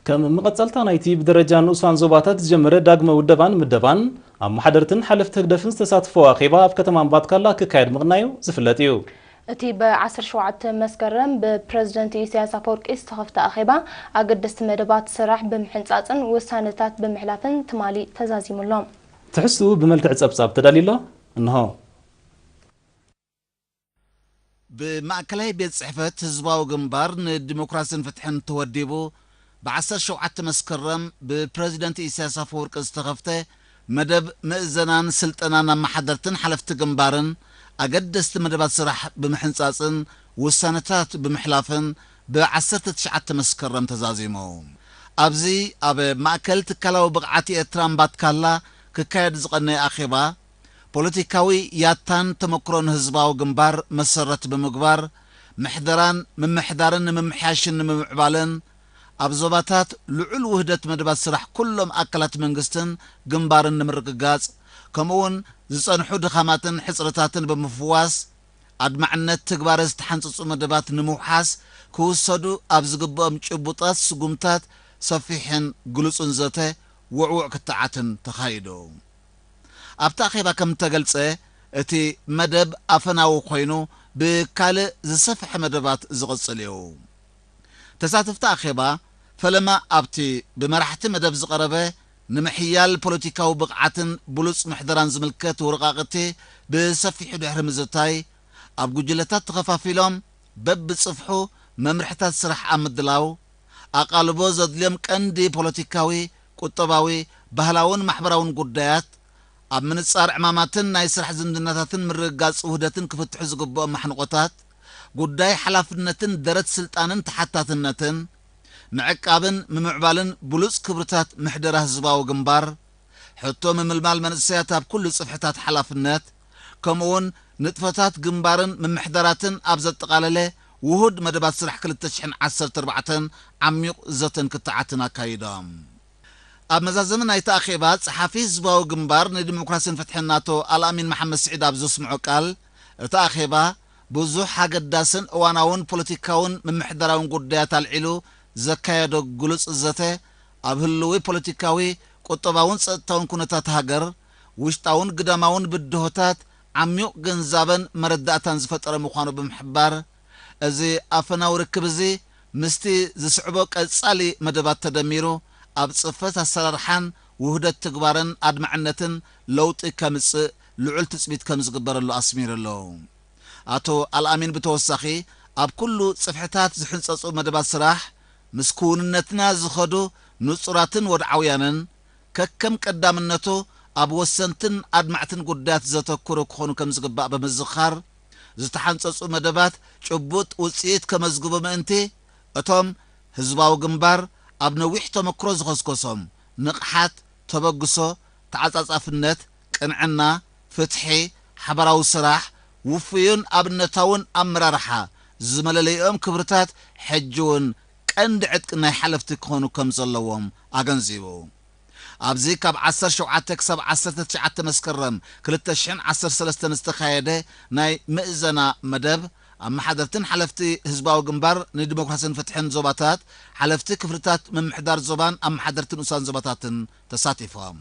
ከም መቐጸልታ ናይቲ ብደረጃ ንኡሳን ዞባታት ዝጀመረ ዳግመ ውደባን ምደባን፣ ኣመሓደርትን ሓለፍቲ ህግደፍን ዝተሳትፈዎ ኣኼባ ኣብ ከተማ እምባትካላ ክካየድ ምቕናዩ ዝፍለጥ እዩ። እቲ ብ ዓሰርተ ሸውዓተ መስከረም ብፕረዚደንት ኢሳያስ ኣፈወርቂ ዝተኸፍተ ኣኼባ፣ ኣገደስቲ መደባት ስራሕ ብምሕንጻጽን ውሳነታት ብምሕላፍን ትማሊ ተዛዚሙ ኣሎ። ትሕዝትኡ ብመልክዕ ጸብጻብ ተዳልዩ ኣሎ። እንሆ። ብማእከላይ ቤት ጽሕፈት ህዝባዊ ግንባር ንዲሞክራስን ፍትሕን ተወዲቡ፣ ብ ዓሰርተ ሸውዓተ መስከረም ብፕረዚደንት ኢሳያስ ኣፈወርቂ ዝተኸፍተ መደብ ምእዘናን ስልጠናን ኣመሓደርትን ሓለፍቲ ግንባርን፣ ኣገደስቲ መደባት ስራሕ ብምሕንጻጽን ውሳነታት ብምሕላፍን፣ ብ ዓሰርተ ትሽዓተ መስከረም ተዛዚሙ። ኣብዚ ኣብ ማእከል ትካላዊ ብቕዓት ኤርትራ እምባትካላ ክካየድ ዝቐነየ ኣኼባ፣ ፖለቲካዊ ያታን ተመክሮን ህዝባዊ ግንባር መሰረት ብምግባር፣ ምሕደራን ምምሕዳርን ንምምሕያሽን ንምምዕባልን፣ ኣብ ዞባታት ልዑል ውህደት መደባት ስራሕ ኩሎም ኣካላት መንግስትን ግንባርን ንምርግጋጽ፣ ከምኡውን ዝጸንሑ ድኻማትን ሕጽረታትን ብምፍዋስ፣ ኣድማዕነት ትግባረ ዝተሓንጸጹ መደባት ንምውሓስ ክውሰዱ ኣብ ዝግብኦም ጭቡጣት ስጉምታት ሰፊሕን ግሉጽን ዘተ፣ ውዕዉዕ ክትዓትን ተኻይዱ። ኣብቲ ኣኼባ ከም እተገልጸ፣ እቲ መደብ ኣፈናዊ ኮይኑ፣ ብካልእ ዝሰፍሐ መደባት ዝቕጽል እዩ። ተሳተፍቲ ኣኼባ፣ ፈለማ ኣብቲ ብመራሕቲ መደብ ዝቐረበ ንምሕያል ፖለቲካዊ ብቕዓትን ብሉጽ ምሕደራን ዝምልከት ወረቓቕቲ ብሰፊሑ ድሕሪ ምዝታይ፣ ኣብ ጉጅለታት ተኸፋፊሎም በብጽፍሑ መምርሕታት ስራሕ ኣብ ምድላው፣ ኣቓልቦ ዘድልዮም ቀንዲ ፖለቲካዊ፣ ቁጠባዊ፣ ባህላውን ማሕበራውን ጉዳያት፣ ኣብ ምንጻር ዕማማትን ናይ ስራሕ ዝምድናታትን ምርግጋጽ ውህደትን ክፍትሑ ዝግብኦም ማሕንቆታት፣ ጉዳይ ሓላፍነትን ደረት ስልጣንን ተሓታትነትን፣ ምዕቃብን ምምዕባልን ብሉጽ ክብርታት ምሕደራ ህዝባዊ ግንባር፣ ሕቶ ምምልማል መንእሰያት ኣብ ኩሉ ጽፍሕታት ሓላፍነት፣ ከምኡውን ንጥፈታት ግንባርን ምምሕዳራትን ኣብ ዘጠቓለለ ውሁድ መደባት ስራሕ ክልተ ሽሕን ዓሰርተ ኣርባዕተን ዓሚቕ ዘተን ክትዓትን ኣካይዶም። ኣብ መዛዘሚ ናይቲ ኣኼባ፣ ጸሓፊ ህዝባዊ ግንባር ንዲሞክራስን ፍትሕን ኣቶ ኣልኣሚን መሓመድ ስዒድ ኣብ ዘስምዖ ቃል፣ እቲ ኣኼባ ብዙሕ ኣገዳስን እዋናውን ፖለቲካውን ምምሕዳራውን ጉዳያት ኣልዒሉ ዘካየዶ ግሉጽ ዘተ፣ ኣብ ህልዊ ፖለቲካዊ፣ ቁጠባውን ጸጥታውን ኩነታት ሃገር፣ ውሽጣውን ግዳማውን ብድሆታት ዓሚቕ ግንዛበን መረዳእታን ዝፈጠረ ምዃኑ ብምሕባር፣ እዚ ኣፈናዊ ርክብ እዚ ምስቲ ዝስዕቦ ቀጻሊ መደባት ተደሚሩ፣ ኣብ ጽፈት ኣሰራርሓን ውህደት ትግባርን ኣድማዕነትን ለውጢ ከምጽእ ልዑል ትጽቢት ከም ዝግበረሉ ኣስሚሩ ኣሎ። ኣቶ ኣልኣሚን ብተወሳኺ፣ ኣብ ኩሉ ጽፍሕታት ዝሕንጸጹ መደባት ስራሕ፣ ምስ ክውንነትና ዝኸዱ ንጹራትን ወድዓውያንን፣ ከከም ቀዳምነቱ ኣብ ወሰንትን ኣድማዕትን ጉዳያት ዘተኩሩ ክኾኑ ከም ዝግባእ ብምዝኻር፣ ዝተሓንጸጹ መደባት ጭቡጥ ውጽኢት ከመዝግቡ ምእንቲ፣ እቶም ህዝባዊ ግንባር ኣብ ነዊሕ ተመክሮ ዝኸስከሶም ንቕሓት፣ ተበግሶ፣ ተዓጻጻፍነት፣ ቅንዕና፣ ፍትሒ፣ ሓባራዊ ስራሕ፣ ውፉይን ኣብነታውን ኣመራርሓ ዝመለለይኦም ክብርታት ሕጂ እውን ቀንዲ ዕጥቂ ናይ ሓለፍቲ ክኾኑ ከም ዘለዎም ኣገንዚቡ። ኣብዚ ካብ ዓሰርተ ሸውዓተ ክሳብ ዓሰርተ ትሽዓተ መስከረም ክልተ ሽሕን ዓሰርተ ሰለስተን ዝተኻየደ ናይ ምእዘና መደብ፣ ኣመሓደርትን ሓለፍቲ ህዝባዊ ግንባር ንዲሞክራስን ፍትሕን ዞባታት፣ ሓለፍቲ ክፍልታት ምምሕዳር ዞባን ኣመሓደርቲ ንኡሳን ዞባታትን ተሳቲፎም።